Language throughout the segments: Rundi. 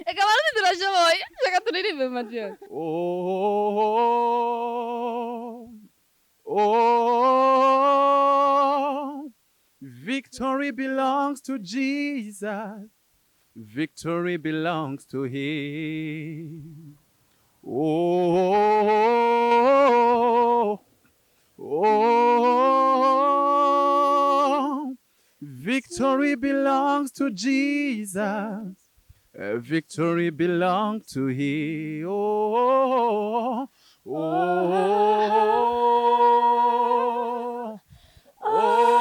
Eka Abarundi turashoboye, reka turirimbe mu majwi yose. Oh, oh, victory belongs to Jesus. Victory belongs to Him. Oh, oh, victory belongs to Jesus. Victory belongs to Him. Oh, oh, oh,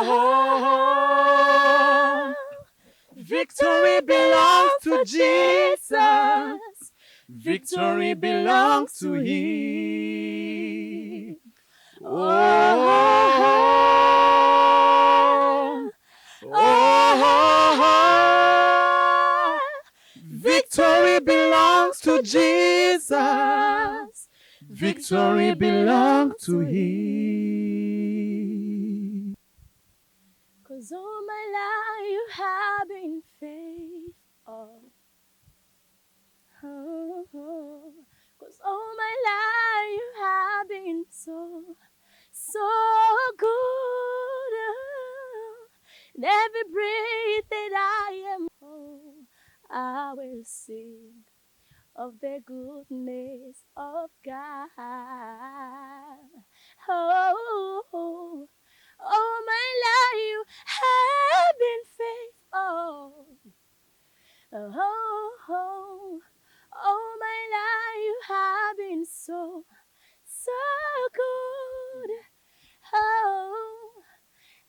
victory belongs to Jesus. Victory belongs to Him. Oh, oh, victory belongs to Jesus. Victory belongs to Him. 'Cause all my life you have been faithful. Oh, 'cause all my life you have been so, so good. And every breath that I am, oh, I will sing of the goodness of God. Oh, all my life you have been faithful. Oh, oh, all my life you have been so, so good. Oh,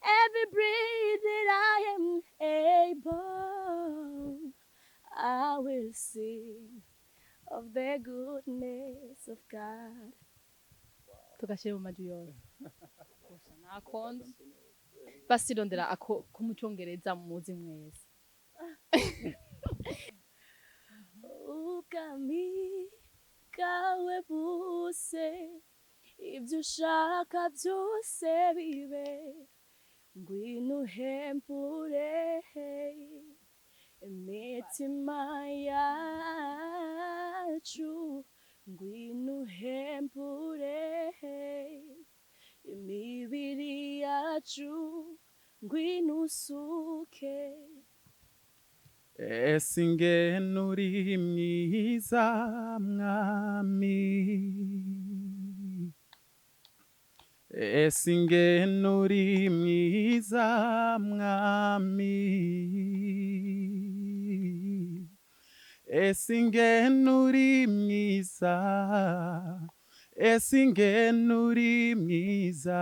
every breath that I am able, I will sing of the goodness of God. Tugashyira mu majwi yose gusa nakonze basirondera ako ko mu Cyongereza muzi mwese. Ubwami bwawe buse, ibyo ushaka byose bibe, ngwino uhembure imitima yacu, ngwino uhembure imibiri yacu, ngwino usuke. Ese ingene uri mwiza Mwami, ese ingene uri mwiza Mwami, ese ingene uri mwiza, ese ingene uri mwiza,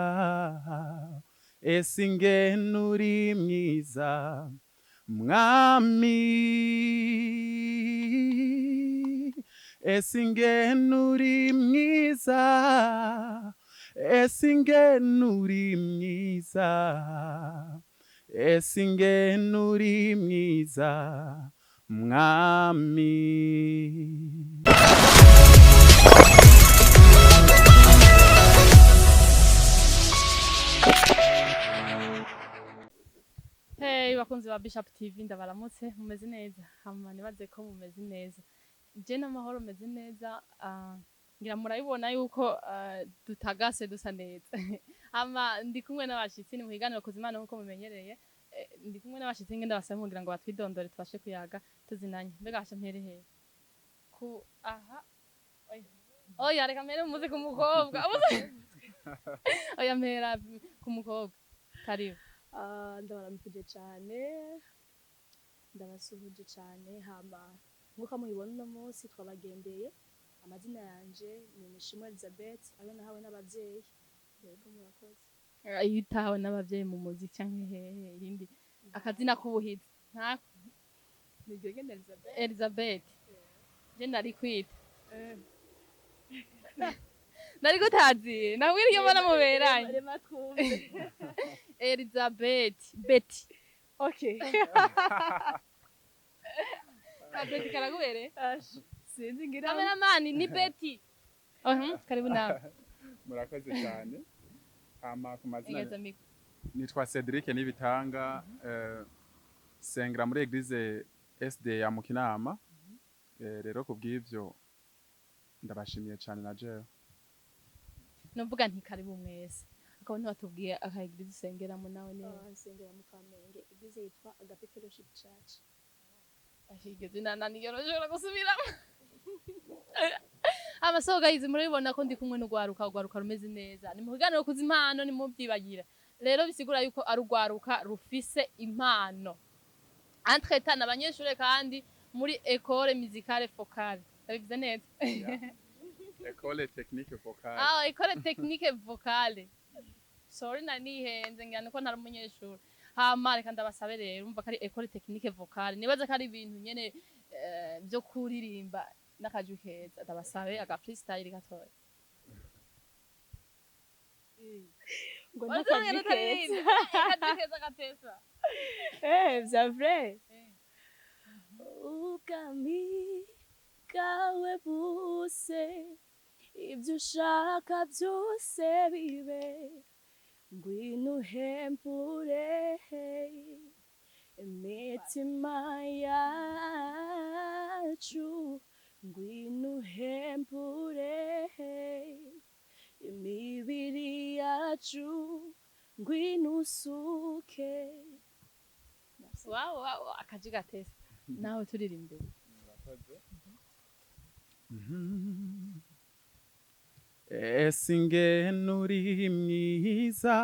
ese ingene uri mwiza Mwami, ese ingene uri mwiza, ese ingene uri mwiza, ese ingene uri mwiza Mwami. Hey bakunzi ba Bishop TV, ndabaramutse, mumeze neza? Hama nibaze ko mumeze neza. Je n'amahoro, meze neza. Ngira murabibona yuko dutagase, dusa neza. Hama ndi kumwe n'abashitsi, ni mu kiganiro Kuzimana nkuko mumenyereye. Ndi kumwe n'abashitsi, ngenda basaba kugira ngo batwidondore, tubashe kuyaga tuzinanye. Mbega hasha mpere hehe? Ku aha, oya, oya, reka mpere muze ku mukobwa. Oya, mpera ku mukobwa, karibu. Ah, ndabaramukije cyane, ndabasuhuje cyane. Hama nk'uko mubibona, uno munsi twabagendeye. Amazina yanje ni Nishimwe Elizabeth, ayo nahawe n'ababyeyi. Yego, murakoze. Iyo utahawe n'abavyeyi mu muziki canke hehe, irindi akazina k'ubuhizi ntako? Niryo nyene, Elizabeth. Elizabeth, je nari kwita nari gutaziye nabwira iyo mbona muberanye. Rema twumve. Elizabeth Betty. Okay. Ka Betty karagubereye. Ash, sinzi ngira. Cameraman ni Betty. Karibu nawe. Murakoze cyane. Hama ku mazina Egeza micro. nitwa Cedric Nibitanga, sengera muri église SD ya Mukinama. Kubw'ivyo ndabashimiye cane na jewe. Novuga nti karibu mwese. Akaba ntibatubwiye aka église usengeramo nawe neza? Ah, nsengera mu Kamenge, église yitwa Agape Fellowship Church. Iryo zina naniryo nshobora gusubiramo. Amasoga yizi, murabibona ko ndi kumwe n'urwaruka, urwaruka rumeze neza. Ni mu kiganiro kuza impano, nimubyibagira. Rero bisigura yuko ari urwaruka rufise impano. Entre-temps abanyeshure kandi muri école musicale vocale. Ndabivuze neza? École technique vocale. Ah, école technique vocale. Sorry, nari nihenze, ngira niko ntari umunyeshuri. Hama reka ndabasabe rero, umva ko ari école technique vocale. Nibaza ko ari ibintu nyene byo kuririmba n'akajwi keza. Ndabasabe aga freestyle gatoya. Ngo n'akajwi keza? Akajwi keza gatesa. Eh, vya vrai. Ubwami bwawe buse, ibyo ushaka byose bibe, ngwino uhembure imitima yacu, ngwino uhembure imibiri yacu, ngwino usuke. Wow, akajwi gatesa. Nawe turirimbe. Murakoze. Ese ingene uri mwiza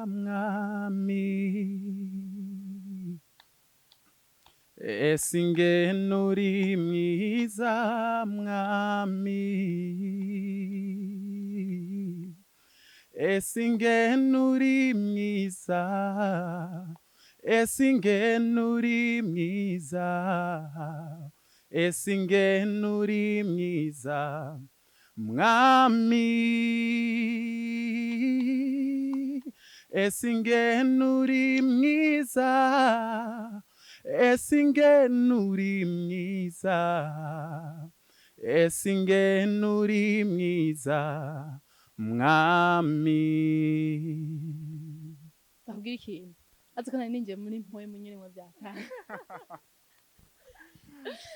mwami, ese ingene uri mwiza mwami, ese ingene uri mwiza, ese ingene uri mwiza, ese ingene uri mwiza mwami, ese ingene uri mwiza, ese ingene uri mwiza, ese ingene uri mwiza mwami. Ndakubwira ikintu, azi ko nari ninjiye muri mpwemu nyene mwe vyatanga.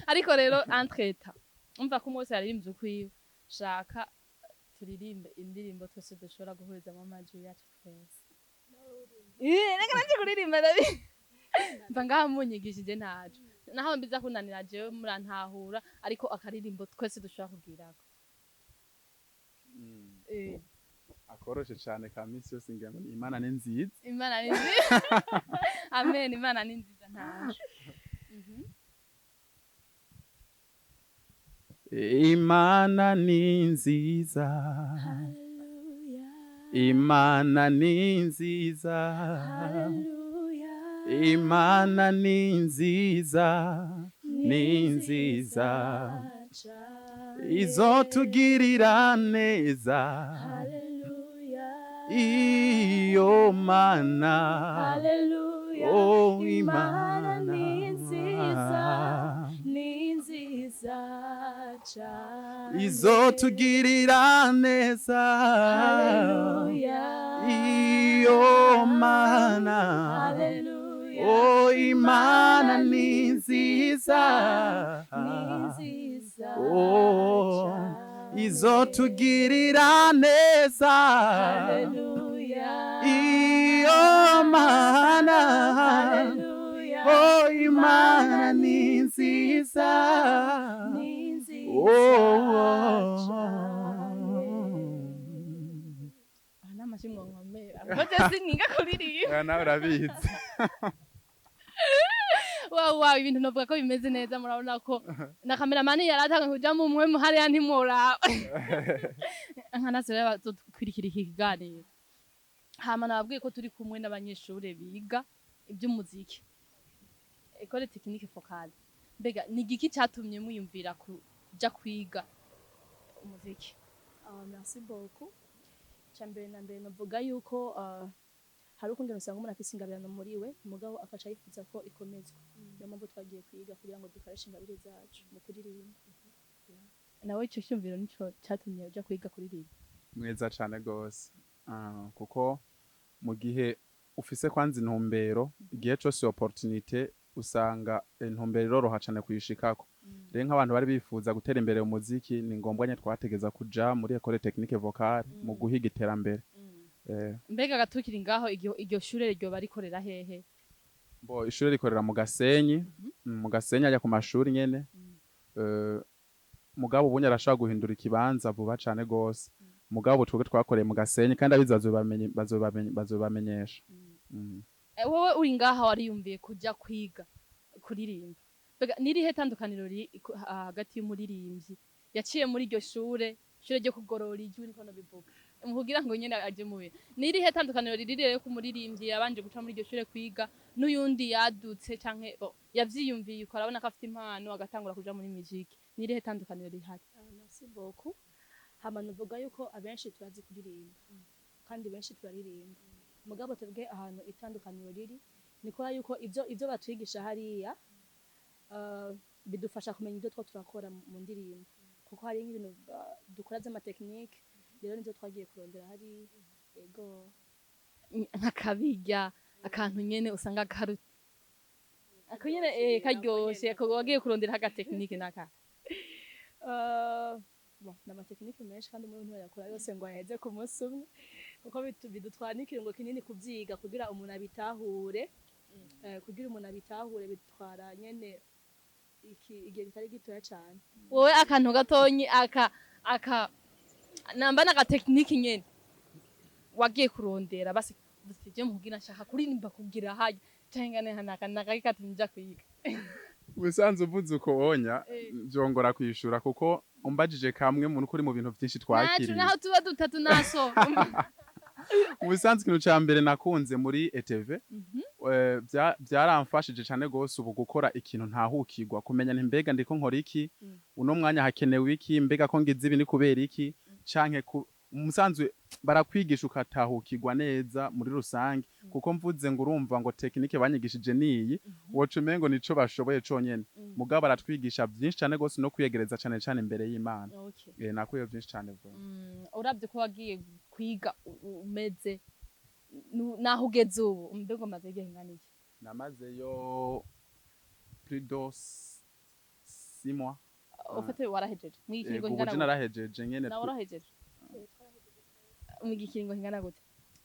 Ariko rero entre-temps, umva ko umwe wese yaririmbye ukwiwe. Shaka turirimbe indirimbo twese dushobora guhurizamo amajwi yacu twese. Reka nanje kuririmba ndabi mva ngaha munyigishije, ntaco naho mbiza kunanira jewe murantahura, ariko akaririmbo twese dushobora kugirako. Akoroshe cane ka misi yose, ngira ngo ni Imana ni nziza. Imana ni nziza, amen. Imana ni nziza, ntaco. Imana ni nziza. Hallelujah. Imana ni nziza. Hallelujah. Imana ni nziza, ni nziza. Cane. Izotugirira neza. Hallelujah. Iyo mana. Hallelujah. Oh, Imana Imana ni nziza, ni nziza cane. Izotugirira neza. Hallelujah. Iyo mana. Hallelujah. Oh, Imana ni nziza. Ni nziza Oh, cane. Izotugirira neza. Hallelujah. Iyo mana. Hallelujah. Oh, Imana ni nziza. Ni nziza Oh. cane. Aha ni amashyi nkomeye, akoze siniga kuririmba. Nawe urabizi. Wow, ibintu novuga ko bimeze neza. Murabona ko na kameramani yaratanga kuja mu mwe hariya, ntimworaba nka natwe rero bazodukwirikira iki kiganiro. Hama nababwiye ko turi kumwe n'abanyeshure biga iby'umuziki, école technique vocale. Mbega ni igiki cyatumye mwiyumvira kuja kwiga umuziki? Ah, merci beaucoup. Icya mbere na mbere navuga yuko hari ukungene usanga umuntu afise ingabirano muri we, mugabo akaca yifuza ko ikomezwa. Niyo mpamvu twagiye kwiga kugira ngo dukoreshe ingabire zacu mu kuririmba. Nawe ico cyumviro nico cyatumye uja kwiga kuririmba? Mwiza cane gose. Ah, kuko mu gihe ufise kwanza intumbero, igihe cose opportunité usanga intumbero iroroha cane kuyishikako. Rero nk'abantu bari bifuza gutera imbere mu muziki, ni ngombwa nyene twategeza kuja muri école technique vocale mu guhiga iterambere. Mbega gatukiri ngaho, iryo shure ryoba rikorera hehe? Bo, ishure rikorera mu Gasenyi, mu Gasenyi ajya ku mashuri nyene. Mugabo ubunye arashobora guhindura ikibanza vuba cane gose. Mugabo twebwe twakoreye mu Gasenyi, kandi abizi bazobamenyesha. Wowe uri ngaha wariyumviye kuja kwiga kuririmba. Mbega nirihe tandukaniro riri hagati y'umuririmbyi yaciye muri iryo shure ryo kugorora ijwi, niko nobivuga, mu kugira ngo nyene aje mu bintu, nirihe tandukaniro riri rero ku muririmbyi yabanje guca muri iryo shure kwiga n'uyundi yadutse canke bo, yavyiyumviye uko arabona ko afite impano agatangura kuja muri musique? Nirihe tandukaniro rihari? Ah, merci beaucoup. Hama nuvuga yuko abenshi turazi kuririmba kandi benshi turaririmba, mugabo twebwe ahantu itandukaniro riri ni kubera yuko ivyo batwigisha hariya bidufasha kumenya ibyo two turakora mu ndirimbo, kuko hari nk'ibintu dukora vy'ama techniques. Rero nivyo twagiye kurondera hariya, ego. Nk'akabirya akantu nyene usanga karu ako nyene karyoshe, ako wagiye kurondera aga technique naka? Bon, ni ama techniques menshi kandi umuntu ntiyakora yose ngo aheze ku munsi umwe, kuko bidutwara n'ikiringo kinini kubyiga kugira umuntu abitahure. Kugira umuntu abitahure bitwara nyene igihe kitari gitoya cane. Wowe akantu gatonyi aka namba n'aga technique nyene wagiye kurondera, basi je mugira nshaka kuririmba kugira haja canke hanaka naka katumja kwiga. Ubusanzwe uvuze uko wonya vyongora kwishura, kuko umbajije kamwe mu kuri mu bintu vyinshi nacu twakiriye. Naho tuba dutatu naso. Ubusanzwe ikintu ca mbere nakunze muri ETV vyaramfashije cane gose ubu gukora ikintu ntahukirwa, kumenya nti mbega ndiko nkora iki, uno mwanya hakenewe iki, mbega ko ngize ibi ni kubera iki, canke umusanzwe barakwigisha ukatahukirwa neza muri rusange. Kuko mvuze ngo urumva ngo technique banyigishije niyi, woca umengo nico bashoboye conyene. Mugabo baratwigisha vyinshi cane gose no kwiyegereza cane cane imbere y'Imana. Nakuyeho vyinshi cane vuba. Uravye ko wagiye kwiga umeze naho ugeze ubu, mbega umaze igihe ingana iki? Namazeyo plus de 6 mois. Ufate warahejeje mu kiringo Ubu kingana je gute? Narahejeje nyene. Nawe warahejeje mu gikiringo kingana gute?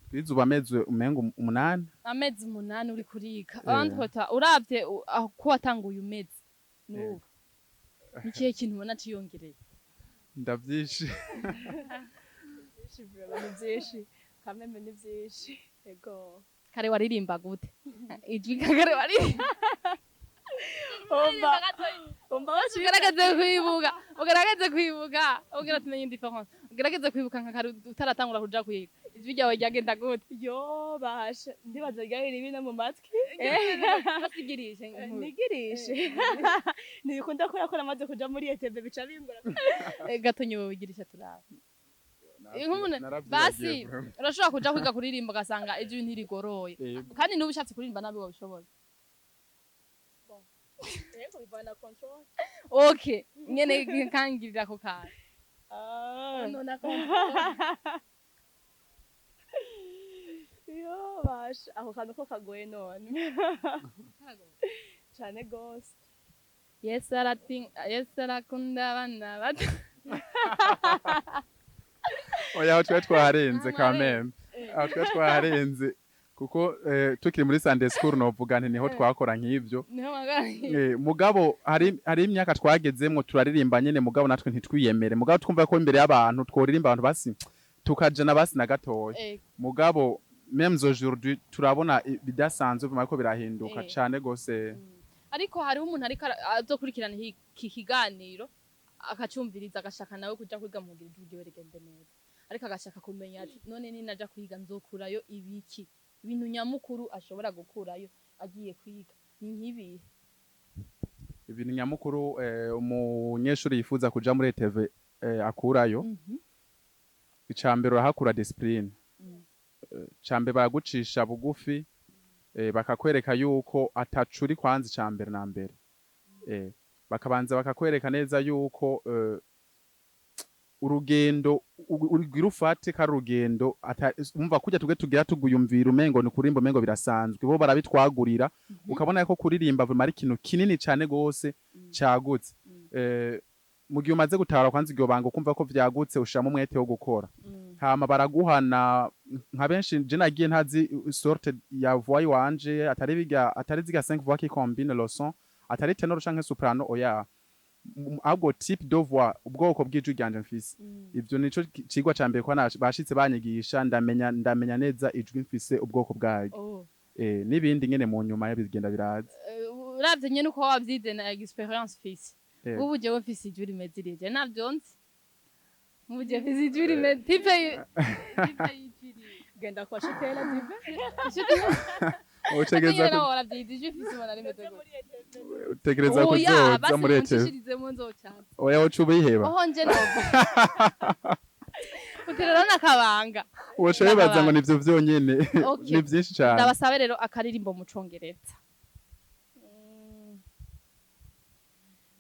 Twize ubu amezi umengo 8. Amezi 8 uri kuriga. Abandi uravye aho ko watanguye umeze n'ubu, ni ikihe kintu ubona ciyongereye? Ndavyinshi. Byinshi vraiment, ni byinshi kameme, ni byinshi, ego. Kare waririmba gute? Ijwi kare waririmba? Umva umva. Ugerageze kwibuka ugira tumenye différence. Ugerageze kwibuka nka kare utaratangura kuja kwiga, ijwi ryawe ryagenda gute? Yo basha, ndibaza ryari ribi no mu matwi. Basigirishe. Nigirishe ntibikunda kubera ko namaze kuja muri ETB bica bingora. Gato nyowe wigirisha turabe. Basi urashobora kuja kwiga kuririmba ugasanga ijwi ntirigoroye, kandi n'ubu ushatse kuririmba nabi wabishobora. Yego, bivana contrôle. Okay, nyene kangirira ako kantu. Ah. None contrôle. Yo basha, ako kantu ko kagoye none cane gose. Yesu arati, Yesu arakunda abana bato. Oya, aho twari twaharenze. Ah, Kameme, aho twari twaharenze kuko tukiri muri Sunday school novuga nti niho twakora nk'ivyo. Niho magari. Mugabo hari imyaka twagezemwo turaririmba nyene, mugabo natwe ntitwiyemere, mugabo twumva ko imbere y'abantu tworirimba abantu basi tukajana basi na gatoya. Mugabo même aujourd'hui turabona bidasanzwe vuma ko birahinduka cane gose. Ariko hariho umuntu ariko azokurikirana iki kiganiro akacumviriza, agashaka nawe kuja kwiga mu ijwi ryiwe rigende neza, ariko agashaka kumenya ati none ninaja kwiga nzokurayo ibiki? Ibintu nyamukuru ashobora gukurayo agiye kwiga ni nk'ibihe? Ibintu nyamukuru umunyeshuri yifuza kuja muri ETV akurayo, icambere urahakura discipline. Icambere baragucisha bugufi, bakakwereka yuko atacuri kwanza icambere na mbere, bakabanza bakakwereka neza yuko urugendo urugira ufate ko ari urugendo umva kurya tuge tugira tuguyumvira umengo ni kuririmba, umengo birasanzwe, bo barabitwagurira, ukabona ko kuririmba vuma ari ikintu kinini cane gose cagutse. Mu gihe umaze gutahura kwanza iryo banga, ukumva ko vyagutse, ushiramo umwete wo gukora. Hama baraguhana. Nka benshi, je nagiye ntazi sorte ya voix iwanje, atari biga, atari ziga 5 voix qui combine le son, atari ténor canke soprano, oya. Ahubwo type de voix, ubwoko bw'ijwi ryanje mfise. Ivyo nico cigwa ca mbere, kwa bashitse banyigisha, ndamenya neza ijwi mfise, ubwoko bwaryo. N'ibindi nyene mu nyuma bigenda biraza. Uravye nyene uko wavyize na expérience ufise, ubu jewe mfise ijwi rimeze irije, navyo nzi. Ubu jewe mfise ijwi rimeze type y'ijwi. Genda kwa Shitela Dive. Utegereza Nyene nawe waravyize, ijwi mfise ubona rimeze gute? Utegereza Oya, kuzoza basi muri ETV. munshishirizemo nzocaza. Oya, uca ubiheba. Oho, nje nova uterera n'akabanga. Uca wibaza ngo nivyo vyonyene. Okay. Ni vyinshi cane. Ndabasabe rero akaririmbo mu Congereza.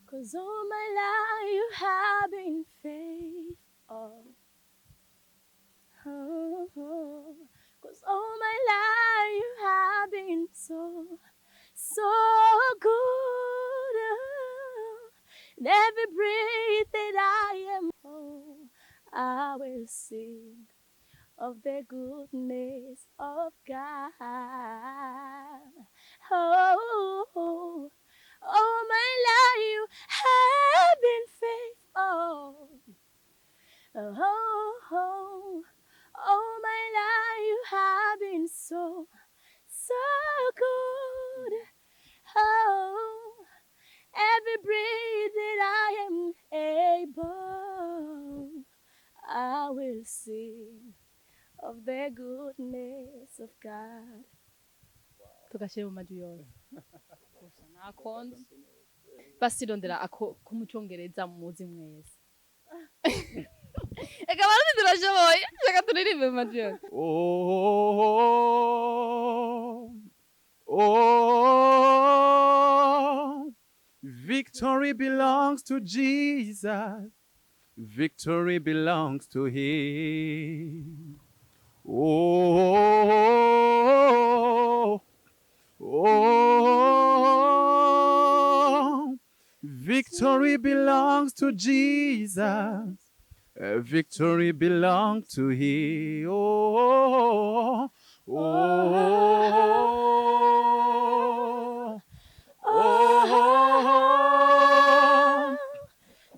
'Cause all my life you have been faithful. Oh, 'cause all my life you have been so, so good. And every breath that I am, oh, I will sing of the goodness of God. Oh, all my life you have been faithful. Oh, oh, all my life you have been so, so good. Oh, every breath that I am able, I will sing of the goodness of God. Tugashyira mu majwi yose gusa nakonze. Basirondera ako ko mu Cyongereza muzi mwese. Eka barundi turashoboye, reka turirimbe mu majwi yose. Oh, victory belongs to Jesus. Victory belongs to Him. Oh, victory belongs to Jesus. Victory belongs to Him. Oh,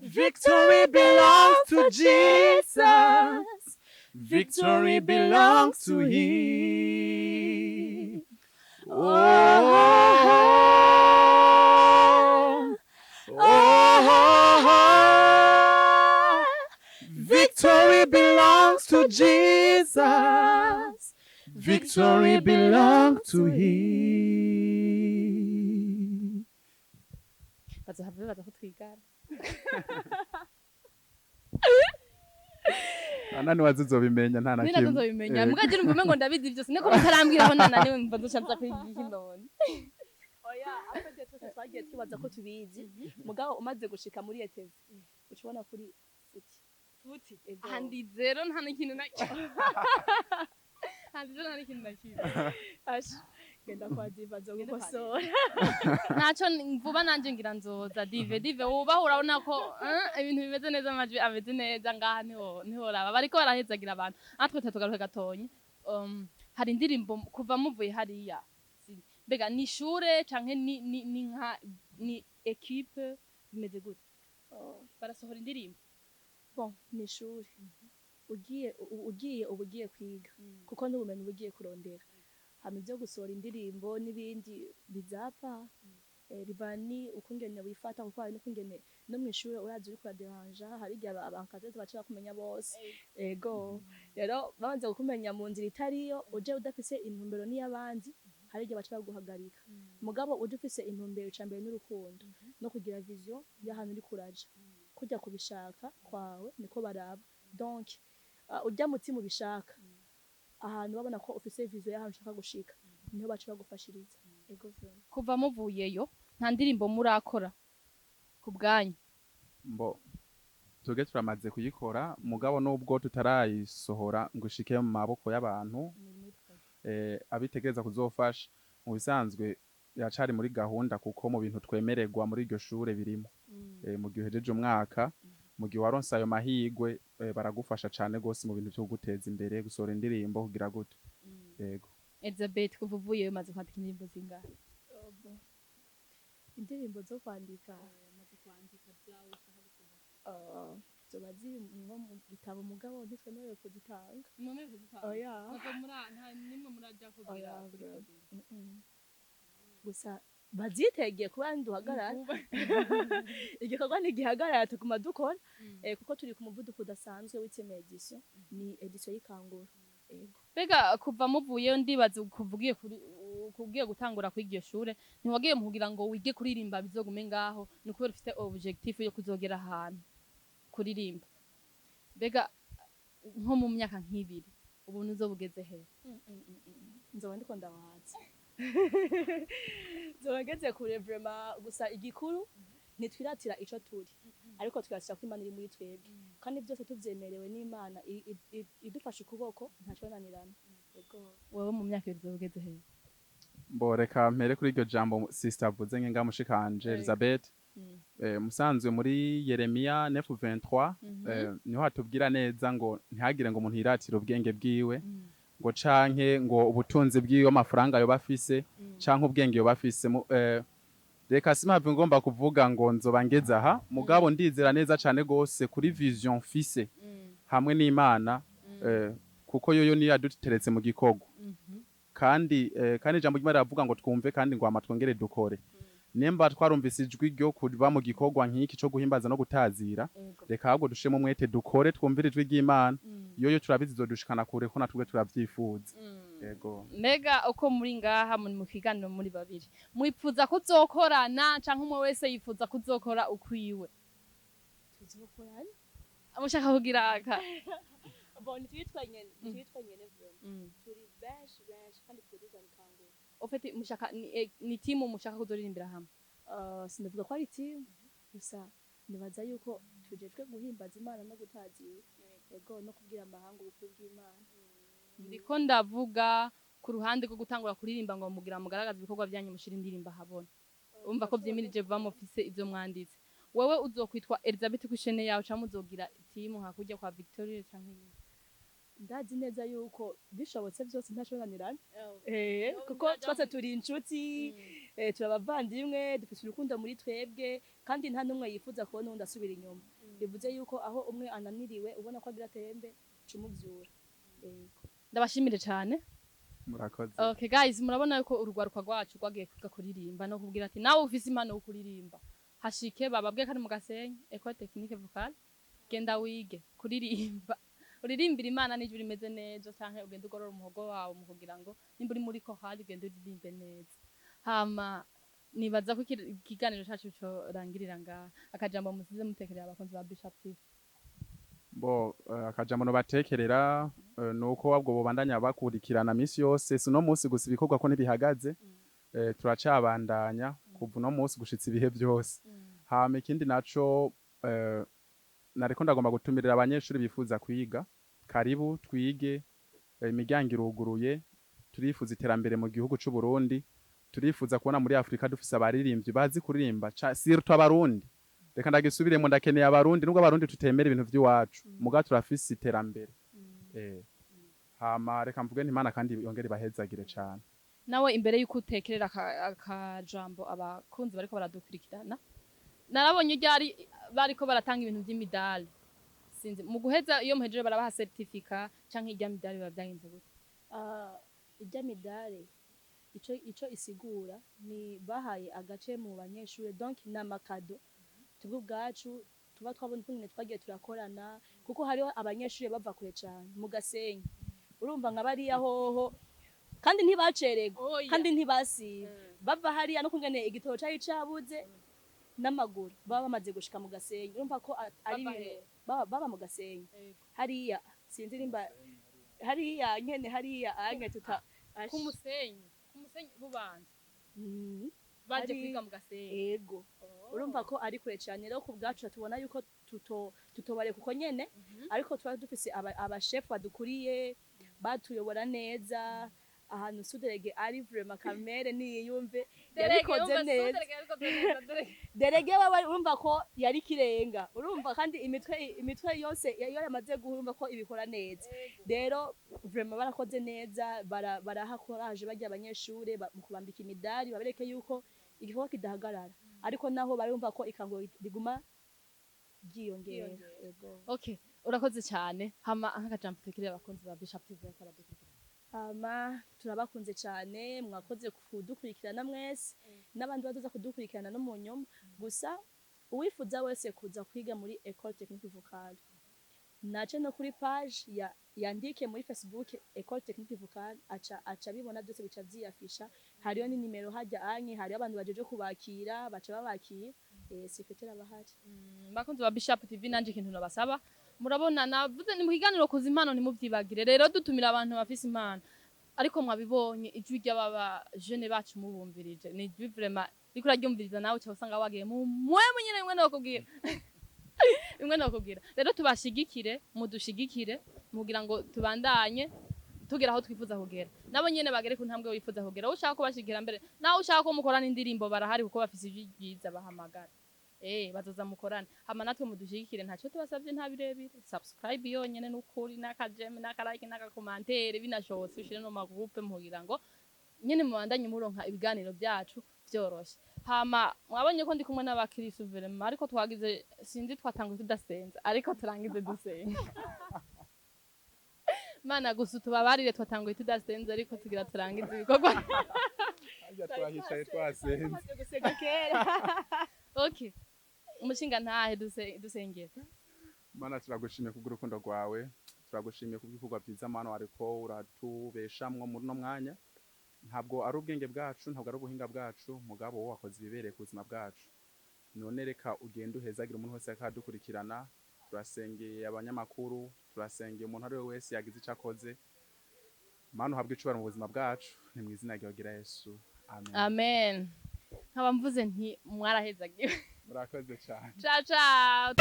victory belongs to Jesus. Victory belongs to Him. Oh, victory belongs to Jesus. Victory belongs to Him. Bazohava bibaza ko twigana. Nta nzobimenya, nta na Ni nazo kimwe. nzobimenya. Mbwa je numva ngo ndabizi byose, niko mutarambwira aho nananiwe, mva nzoca nza kwiga iki none? Oya, afite twese twagiye twibaza ko tubizi, mugabo umaze gushika muri ETV uca ubona kuri futi. Futi. Ego. Aha ndi zéro, nta n'ikintu na kimwe. Aha ndi zéro, nta n'ikintu na kimwe. Ash, genda kwa Diva. Genda kwa Nzogukosora. Ntaco, vuba nanje ngira nzoza. Dive, Dive wubaha, urabona ko ibintu bimeze neza, amajwi ameze neza ngaha, niho raba bariko barahezagira abantu. Natwe tugaruke gatonya. Hari indirimbo kuva muvuye hariya, mbega ni ishure canke ni nka ni équipe, bimeze gute? Oh, barasohora indirimbo? Bon, ni ishuri. Ugiye ugiye uba ugiye kwiga, kuko n'ubumenyi uba ugiye kurondera. Hama ibyo gusohora indirimbo n'ibindi bizapfa, bivana ni ukungene wifata, kuko hari n'ukungene no mw'ishure urazi uriko uraderanja, hari igihe abankadete baca bakumenya bose. Ego rero, babanza kukumenya mu nzira itariyo, uje udafise intumbero n'iy'abandi, hari igihe baca baguhagarika. Mugabo uje ufise intumbero, ica mbere n'urukundo no kugira vision y'ahantu uriko uraja, kujya kubishaka kwawe niko baraba. Donc ujya mutima ubishaka ahantu, babona ko ufise vision y'ahantu ushaka gushika, niho baca bagufashiriza. Ego vraiment. Kuva muvuyeyo nta ndirimbo murakora ku bwanyu? Mbo twebwe turamaze kuyikora, mugabo nubwo tutarayisohora ngo ishike mu maboko y'abantu abitegereza kuzofasha, mu bisanzwe iracari muri gahunda, kuko mu bintu twemererwa muri iryo shure birimo. Mu gihe uhejeje umwaka, mu gihe waronse ayo mahigwe, baragufasha cane gose mu bintu vyo kuguteza imbere, gusohora indirimbo, kugira gute. Yego. Elizabeth, kuva uvuyeyo umaze kwandika indirimbo zingahe? Obo. Indirimbo zo kwandika Umaze kwandika zawe ushaka gusohora? Zoba ziri nko mu gitabo, mugabo ntitwemerewe kuzitanga. Mwemeye kuzitanga? Oya. Ntabwo nta nimwe muraja kugira Oya, kuri bro. podium? Gusa bazitegeye kuba nduhagarara, igikorwa ntigihagarara, tuguma dukora, kuko turi ku muvuduko udasanzwe w'iteme édition, ni édition y'Ikangura. Yego. Mbega kuva muvuyeyo, ndibaza kuva ugiye kuri kugiye gutangura kwiga iyo shure, ntiwagiye mu kugira ngo wige kuririmba bizogume ngaho, ni ukubera ufite objectif yo kuzogera ahantu kuririmba. Mbega nko mu myaka nk'ibiri ubu nuzobugeze he? Nzoba ndiko ndabahatse, nzoba ngeze kure vraiment. Gusa igikuru ntitwiratira ico turi, ariko twiratira ko Imana iri muri twebwe, kandi byose tuvyemerewe n'Imana idufashe ukuboko, ntaco nanirana. Yego. Wewe mu myaka 2 uzobugeze he? Bo, reka mpere kuri iryo jambo sister avuze ngenga mushikanje. Yego. Elizabeth, musanzwe muri Yeremiya 9:23, niho hatubwira neza ngo ntihagire ngo umuntu yiratire ubwenge bwiwe, ngo canke ngo ubutunzi bwiwe, amafaranga yoba afise, canke ubwenge yoba afise. Reka simpave ngomba kuvuga ngo nzoba ngeze aha, mugabo ndizera neza cane gose kuri vision mfise hamwe n'Imana, kuko yoyo niyo yaduteretse mu gikorwa. Kandi ijambo ry'Imana riravuga ngo twumve kandi ngo hama twongere dukore. Nimba twarumvise ijwi ryo kuba mu gikorwa nk'iki co guhimbaza no gutazira, reka ahubwo dushiremo umwete, dukore, twumvire ijwi ry'Imana. Yoyo turabizi izodushikana kure, ko natwe turavyifuza. Yego. Mbega uko muri ngaha, muri mu kiganiro muri babiri, mwipfuza kuzokorana canke umwe wese yifuza kuzokora ukwiwe? Tuzokorana. Mushaka kugira aka Bon, ntitwitwa nyene vraiment. Turi benshi benshi kandi tuzoduzana Ikangura. Au fait, mushaka ni timu mushaka kuzoririmbira hamwe? Sinavuga ko ari team, gusa nibaza yuko tujejwe guhimbaza Imana no gutazira, yego, no kubwira amahanga ubukuru bw'Imana. Ndiko ndavuga ku ruhande rwo gutangura kuririmba ngo mugira mugaragaze ibikorwa byanyu, mushira indirimbo ahabona. Umva ko vyimirije vuba, mufise ivyo mwanditse. Wewe uzokwitwa Elizabeth ku chaîne yawe, canke uzogira timu nka kurya kwa Victoria canke ibindi? Ndazi neza yuko bishobotse byose ntashobora, kuko twese turi inshuti, turi abavandimwe, dufite urukundo muri twebwe, kandi nta n'umwe yifuza kubona uwundi asubira inyuma. Bivuze yuko aho umwe ananiriwe, ubona ko agira atembe, cumuvyura. Yego. Ndabashimire cyane. Murakoze. Okay guys, murabona yuko urugwaruka rwacu rwagiye kwiga kuririmba no kubwira ati nawe ufise impano yo kuririmba, hashike bababwiye kandi mu Gasenyi, Ecole Technique Vocale, genda wige kuririmba, uririmbira Imana n'ijwi rimeze neza, canke ugende ugorora umuhogo wawe mu kugira ngo nimba uri muri korali ugende uririmbe neza. Hama nibaza ko ikiganiro cacu corangirira ngaha. Akajambo musize mutekerera abakunzi ba Bishop TV? Bo, akajambo nobatekerera, nuko ahubwo bobandanya bakurikirana misi yose, si uno munsi gusa, ibikorwa ko ntibihagaze, turacabandanya kuva uno munsi gushitsa ibihe byose. Hama ikindi naco, nariko ndagomba gutumirira abanyeshuri bifuza kwiga, karibu twige, imiryango iruguruye. Turifuza iterambere mu gihugu c'u Burundi, turifuza kubona muri Afrika dufise abaririmbyi bazi kuririmba, surtout Abarundi. Reka ndagisubiremo, ndakeneye Abarundi, nubwo Abarundi tutemera ibintu vy'iwacu, muga turafise iterambere. Hama reka mvuge nti Imana kandi yongere ibahezagire cane. Nawe imbere y'uko utekerera akajambo abakunzi bariko baradukurikirana, narabonye ryari bariko baratanga ibintu vy'imidali. Sinzi mu guheza, iyo muhejeje barabaha certificat canke irya midali biba vyagenze gute? Ah, irya midale ico isigura ni bahaye agace mu banyeshure, donc ni ama cadeaux twebwe ubwacu tuba twabona ukungene twagiye turakorana, kuko hariho abanyeshure bava kure cane mu Gasenyi. Urumva nka bariya hoho, kandi ntibacererwa kandi ntibasiba, bava hariya no kungene igitoro cari cabuze n'amaguru, baba bamaze gushika mu Gasenyi. Urumva ko ari Bava ibintu hehe? baba mu Gasenyi hariya, sinzi nimba hariya nyene, hariya anye tuta Ku Musenyi Bubanza? Baje kwiga mu Gasenyi? Ego. Urumva ko ari kure cyane. Rero ku bwacu tubona yuko tutobareka uko nyene, ariko tuba dufise abashefu badukuriye, batuyobora neza. Ahantu sous-délégué ari, vraiment Kamere niyumve Délégué, yabikoze umva, neza. Sous-délégué yabikoze neza, délégué. Délégué wewe urumva ko yari kirenga, urumva kandi imitwe yose iyo yamaze guhura urumva ko ibikora neza. Rero vraiment barakoze neza, baraha courage barya abanyeshure mu kubambika imidari, babereke yuko igikorwa kidahagarara, ariko naho barumva ko ikango riguma ryiyongera. Ryiyongera. Ego. Okay, urakoze cyane. Hama nk'akajambo tekirira abakunzi ba Bishop TV bariko baradukurikirana. Hama turabakunze cyane, mwakoze kudukurikirana mwese n'abandi bazoza kudukurikirana no mu nyuma. Gusa uwifuza wese kuza kwiga muri École Technique Vocale, nace no kuri page ya yandike muri Facebook École Technique Vocale, aca bibona byose, bica vyiyafisha. Hariyo ni nimero hajya anye, hariyo abantu bajeje kubakira, baca babakira, secrétaire abahari. Bakunzi ba Bishop TV, nanje ikintu nabasaba, murabona navuze ni mu kiganiro kuza impano, ntimuvyibagire. Rero dutumira abantu bafise impano, ariko mwabibonye ijwi ry'ababa jeune bacu mubumvirije, ni ijwi vraiment riko uraryumviriza nawe uca usanga wagiye mu mwemu nyene. Bimwe nokubwira, bimwe nokubwira, rero tubashigikire, mudushigikire mugira ngo tubandanye tugera aho twifuza kugera, nabo nyene bagere ku ntambwe wifuza kugera. Wowe ushaka kubashigikira mbere, nawe ushaka ko mukorana indirimbo, barahari kuko bafise ijwi ryiza. Bahamagara, bazoza mukorane. Hama natwe mudushigikire, ntacyo tubasavye, nta birebire, subscribe yonyene n'ukuri, n'aka j'aime, n'aka like, n'aka commentaire, binashobotse ushire no ma groupe mugira ngo nyene mubandanye muronka ibiganiro byacu vyoroshe. Hama mwabonye ko ndi kumwe n'abakirisu vraiment, ariko twagize sinzi, twatanguye tudasenza, ariko turangize dusenga. Mana gusa utubabarire, twatanguye tudasenze, ariko tugira turangize ibikorwa. Harya twahicaye twasenze. Tumaze gusenga kera. Okay, umushinga ntahe dusengera. Mana, turagushimiye kubw'urukundo rwawe, turagushimiye kubw'ibikorwa byiza Mana wariko uratubeshamwo muri uno mwanya. Ntabwo ari ubwenge bwacu, ntabwo ari ubuhinga bwacu, mugabo wowe wakoze ibibereye ku buzima bwacu. None reka ugende uhezagira umuntu wese akadukurikirana. Turasengeye abanyamakuru, turasengeye umuntu ari we wese yagize icyo akoze. Mana, uhabwe icubahiro mu buzima bwacu, ni mu izina ryawe Yesu, amen. Amen. Nkaba mvuze nti mwarahezagiwe. Murakoze cyane. Ciao ciao.